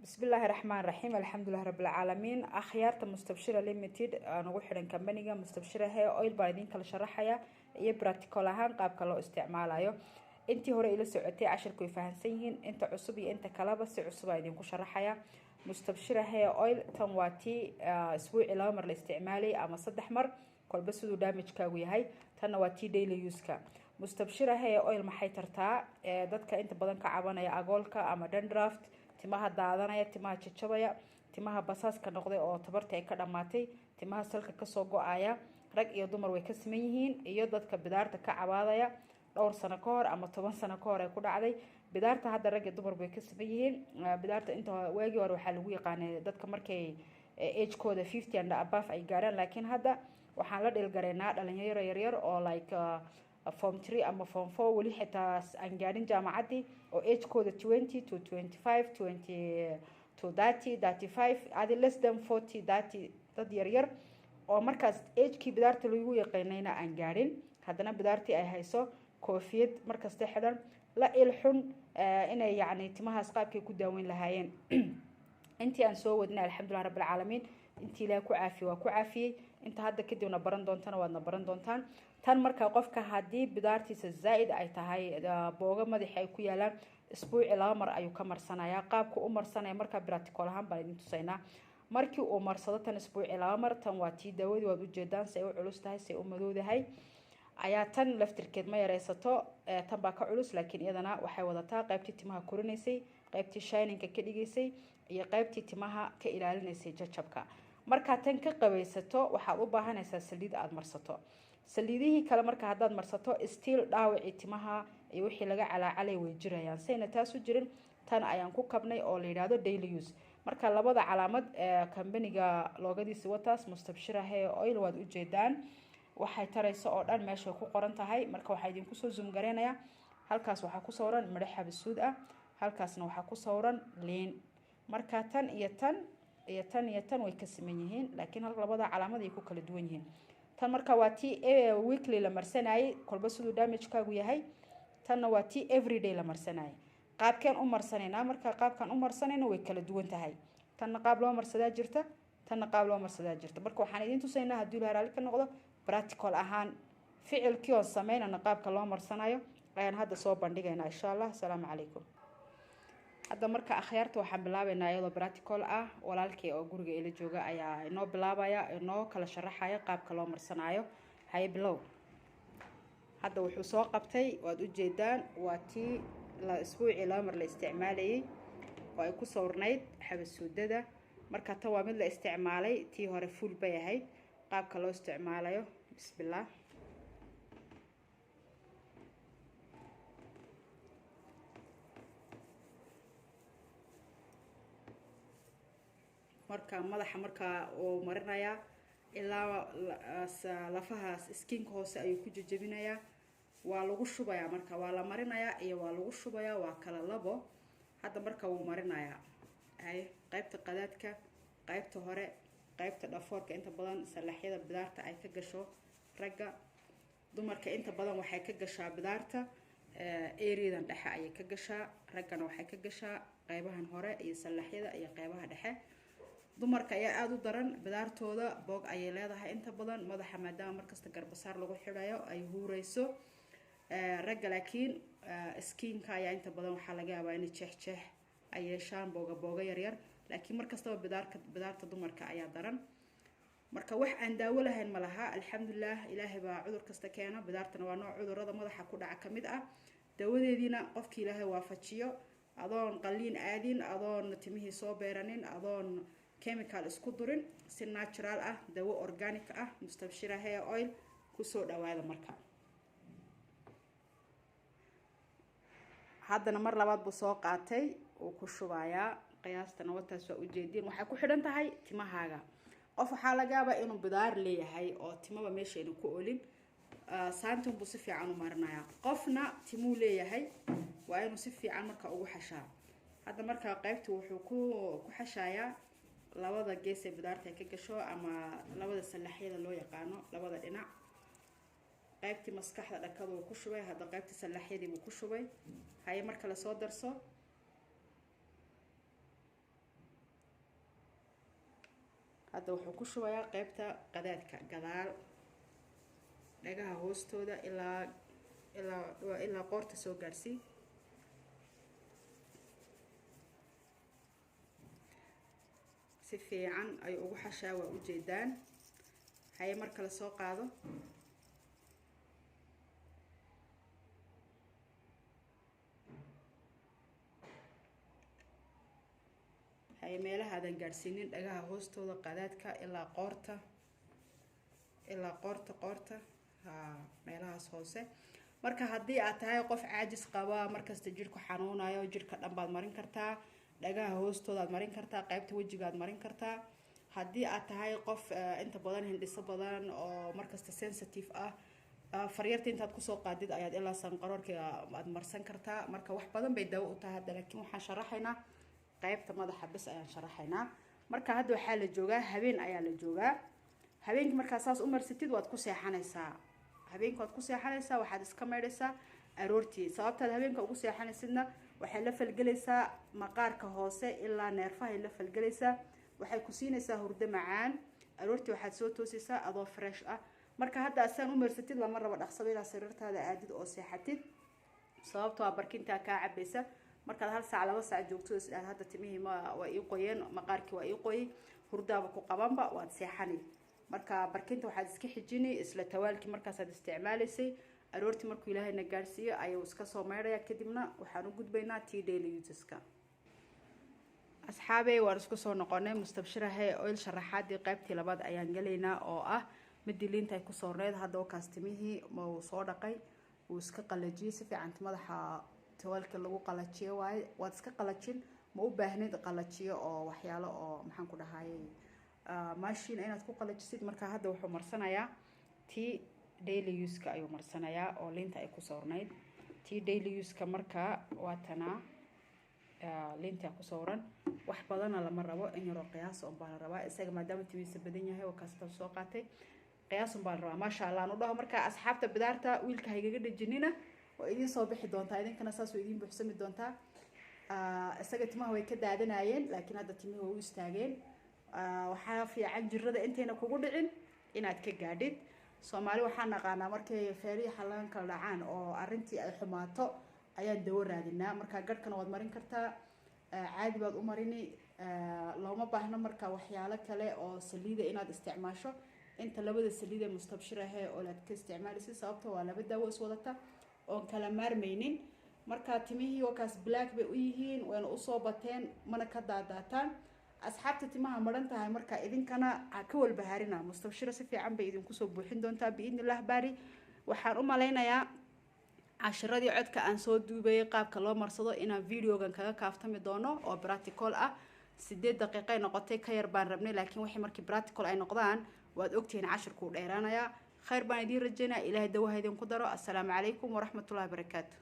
Bismillaahi raxmaan raxiim, alxamdulilah rabbilcaalamiin. Akhyaarta Mustabshira Limited aan ugu xidhan, kambaniga Mustabshira Hair Oil baan idiin kala sharaxaya iyo practical ahaan qaabka loo isticmaalayo. Intii hore ila socotay cashirku way fahansan yihiin, inta cusub iyo inta kaleba si cusub aa idinku sharaxaya. Mustabshira Hair Oil tan waa tii isbuucii 2 mar la isticmaalayay ama 3 mar, kolba siduu damagekaagu yahay. Tanna waa tii daily use-ka. Mustabshira Hair Oil maxay tartaa? Dadka inta badan ka cabanaya agoolka ama dandruff, timaha daadanaya, timaha jajabaya, timaha basaaska noqday oo tabarta ay ka dhammaatay, timaha salka kasoo go-aya, rag iyo dumar way ka siman yihiin, iyo dadka bidaarta ka cabaadaya dhowr sano ka hor ama 10 sano ka hor ay ku dhacday bidaarta, hadda rag iyo dumar way ka siman yihiin. Bidaarta inta waagii hore waxaa lagu yaqaanay dadka markay agekooda 50 and above ay gaaraan, laakiin hadda waxaan la dhilgaraynaa dhalinyaro yaryar oo like form 3 ama form 4, weli xitaa aan gaadhin jaamacaddii, oo agekooda 20 to 25, 20 to 30, 35, adi less than 40, 30, dad yaryar oo markaas agekii bidaarta lagu yaqaanayna aan gaadhin, haddana bidaartii ay hayso, koofiyad markasta xidhan, la il xun, inay yacni timahaas qaabkay ku daaweyn lahaayeen. Intii aan soo wadnay, alxamdulilah rabbilcaalamiin, intii Ilaah ku caafiye waa ku caafiyey. Inta hadda kadibna baran doontana waadna baran doontaan. Tan marka qofka haddii bidaartiisa zaa-id ay tahay, booga madaxi ay ku yaalaan, isbuuci 2 mar ayuu ka marsanayaa. Qaabka u marsanaya markaa practical ahaan baan idin tusaynaa. Markii uu marsado tan isbuuci 2 mar, tan waa tii daawadii, waad ujeedaan say u culus tahay, say u madowdahay. Ayaa tan laftirkeed ma yareysato, tan baa ka culus, laakiin iyadana waxay wadataa qaybtii timaha korinaysay, qaybtii shininka ka dhigaysay iyo qaybtii timaha ka ilaalinaysay jajabka. Markaa tan ka qabaysato, waxaad u baahanaysaa saliid aada marsato. Saliidihii kale marka haddaad marsato, still dhaawacii timaha iyo wixii laga calaacalay way jirayaan. Sayna taas u jirin, tan ayaan ku kabnay oo la yidhaahdo daily use. Marka labada calaamad ee kambaniga loogadiisa wataas, Mustabshira Hair Oil, waad ujeedaan waxay tarayso oo dhan meeshay ku qoran tahay. Marka waxaa idinku soo zoom gareynayaa halkaas waxaa ku sawiran midho xabasuud ah, halkaasna waxaa ku sawiran liin. Marka tan iyo tan iyo tan iyo tan way ka siman yihiin, laakiin hal labada calaamad ay ku kala duwan yihiin. Tan marka waa tii weekly la marsanayay, kolba siduu damagekaagu yahay. Tanna waa tii everyday la marsanayay. Qaabkeen u marsanaynaa? Marka qaabkaan u marsanayno way kala duwan tahay. Tanna qaab loo marsadaa jirta, tanna qaab loo marsadaa jirta. Marka waxaan idiin tusaynaa, haddii Ilahay raalli ka noqdo, practical ahaan ficilkii oon sameynana qaabka loo marsanayo ayaan hadda soo bandhigaynaa, insha Allah. Asalaamu calaykum. Hadda marka akhyaarta waxaan bilaabaynaa iyadoo practical ah. Walaalkay oo guriga ila jooga ayaa inoo bilaabaya, inoo kala sharaxaya qaabka loo marsanaayo. Haye, bilow. Hadda wuxuu soo qabtay, waad ujeedaan, waa tii la isbuucii 2 mar la isticmaalayay oo ay ku sawirnayd xabasuudada. Marka tan waa mid la isticmaalay, tii hore full bay ahayd. Qaabka loo isticmaalayo, bismillah. Marka madaxa markaa uu marinayaa ilaa lafahaas skinka hoose ayuu ku jejebinayaa. Waa lagu shubayaa, marka waa la marinayaa iyo waa lagu shubayaa, waa kala labo. Hadda marka wuu marinayaa. Hay, qaybta qadaadka, qaybta hore, qaybta dhafoorka, inta badan salaxyada bidaarta ay ka gasho ragga. Dumarka inta badan waxay ka gashaa bidaarta areadan dhexe ayay ka gashaa. Raggana waxay ka gashaa qaybahan hore iyo salaxyada iyo qaybaha dhexe. Dumarka ayaa aada u daran bidaartooda, boog ayay leedahay inta badan madaxa, maadaama markasta garbasaar lagu xidhayo ay huureyso. Ragga laakiin skinka ayaa inta badan waxaa laga yaabaa inay jeex jeex ay yeeshaan, booga booga yaryar, laakiin markastaba bidaarka bidaarta dumarka ayaa daran. Marka wax aan daawo lahayn ma laha, alxamdulilah. Ilaahay baa cudur kasta keena, bidaartana waa nooc cudurada madaxa ku dhaca kamid ah. Daawadeediina qofkii Ilaahay waafajiyo, adoon qaliin aadin, adoon timihii soo beeranin, adoon chemical isku durin, si natural ah, dawo organic ah, Mustabshira Hair Oil kusoo dhawaada. Marka haddana mar labaad buu soo qaatay, uu ku shubayaa. Qiyaastana wataas, waa ujeediin. Waxay ku xidhan tahay timahaaga. Qof waxaa laga yaabaa inuu bidaar leeyahay oo timaba meeshayna ku olin, saantin buu si fiican u marinayaa. Qofna timuu leeyahay, waa inuu si fiican marka ugu xashaa. Hadda markaa qaybta wuxuu ku xashayaa labada gees ee bidaarta ay ka gasho ama labada salaxyada loo yaqaano, labada dhinac. Qaybtii maskaxda dhakada uu ku shubay, hadda qaybtii salaxyadii buu ku shubay. Haye, marka lasoo darso. Hadda wuxuu ku shubayaa qeybta qadaadka, gadaal, dhagaha hoostooda, ilaa qoorta soo gaarsii. Si fiican ayuu ugu xashaa, waa ujeedaan. Haye, mar kale soo qaado. Haye, meelahaadan gaadhsiinin, dhagaha hoostooda, qadaadka, ilaa qoorta, ilaa qoorta, ha, meelahaas hoose. Marka haddii aad tahay qof caajis qaba, markasta jidhku xanuunayo, jidhka dhan baad marin kartaa, dhagaha hoostoodaad marin kartaa, qaybta wejigaad marin kartaa. Haddii aad tahay qof inta badan hindhiso badan oo markasta sensitive ah, faryarta intaad kusoo qaadid ayaad ilaa sanqaroorka aad marsan kartaa. Marka wax badan bay dawo u tahay hadda, laakiin waxaan sharaxaynaa qaybta madaxa bes ayaan sharaxaynaa. Marka hadda waxaa la joogaa habeen ayaa la joogaa. Habeenkii markaa saas u marsatid, waad ku seexanaysaa. Habeenkii waad ku seexanaysaa, waxaad iska maydhaysaa aroortii. Sababtaad habeenka ugu seexanaysidna, waxay la falgelaysaa maqaarka hoose ilaa neerfahay la falgelaysaa, waxay ku siinaysaa hurdo macaan. Aroortii waxaad soo toosaysaa adoo fresh ah. Marka hadda asaan u marsatid, lama rabo dhaqsado inaad sariirtaada aadid oo seexatid, sababtoo ah barkintaa kaa cabaysa. Markaad 1 saac, 2 saac joogto, is hadda timihii ma waa ii qoyeen, maqaarkii waa ii qoyay, hurdaaba ku qabanba, waad seexani. Marka barkinta waxaad iska xijini isla tawaalkii markaasaad isticmaalaysay. Aroortii markuu Ilaahayna gaadhsiiyo ayuu iska soo maydhaya, kadibna waxaan u gudbaynaa tea daily useska. Asxaabey, waan isku soo noqonay. Mustabshira Hair Oil sharaxaadii qaybtii labaad ayaan gelaynaa, oo ah midii liinta ay kusoo reed. Hadda wakaas timihii ma uu soo dhaqay, wuu iska qalajiyey si fiican. Madaxa tawaalka lagu qalajiyo waaye, waad iska qalajin, ma u baahnid qalajiyo oo waxyaalo oo maxaan ku dhahayay machine inaad ku qalajisid. Marka hadda wuxuu marsanayaa tii daily use-ka ayuu marsanayaa, oo liinta ay ku sawrnayd, tii daily use-ka. Marka waa tanaa liinta ku sawran. Wax badana lama rabo, in yaroo qiyaas un baa la rabaa. Isaga maadaama timihiisa badan yahay, oo kaastan soo qaatay, qiyaas un baa la rabaa. Maasha Allah aan u dhaho. Marka asxaabta, bidaarta wiilka ha igaga dhejinina, waa idiin soo bixi doontaa, idinkana saas way idiin buuxsami doontaa. Isaga timaha way ka daadanayeen, laakiin hadda timihii way u istaageen. Waxaa fiican jirada intayna kugu dhicin inaad ka gaadhid. Soomaali waxaan naqaanaa markay feerihi xallan kala dhacaan oo arrintii ay xumaato ayaan dawo raadinaa. Marka garhkana waad marin kartaa, caadi baad u marini, looma baahno marka waxyaalo kale oo saliida inaad isticmaasho inta labada saliid ee Mustabshir ahe oo aad ka isticmaalaysid, sababta waa laba daawo iswadata oon kala maarmaynin. Marka timihii wakaas black bay u yihiin, wayna usoo bateen, mana ka daadaataan. Asxaabta timaha maran tahay, marka idinkana ha ka walbahaarina, Mustabshira si fiican bay idinku soo buuxin doontaa biidnillah baari. Waxaan u malaynayaa cashiradii codka aan soo duubayay qaabka loo marsado inaan videogan kaga kaaftami doono oo practical ah. 8 daqiiqay noqotay, ka yar baan rabnay, laakiin waxay markii practical ay noqdaan, waad ogtihiin cashirkuu dheeraanayaa. Khayr baan idiin rajaynaya, Ilaahay dawaha idinku daro. Assalaamu calaykum waraxmatullahi wabarakaatu.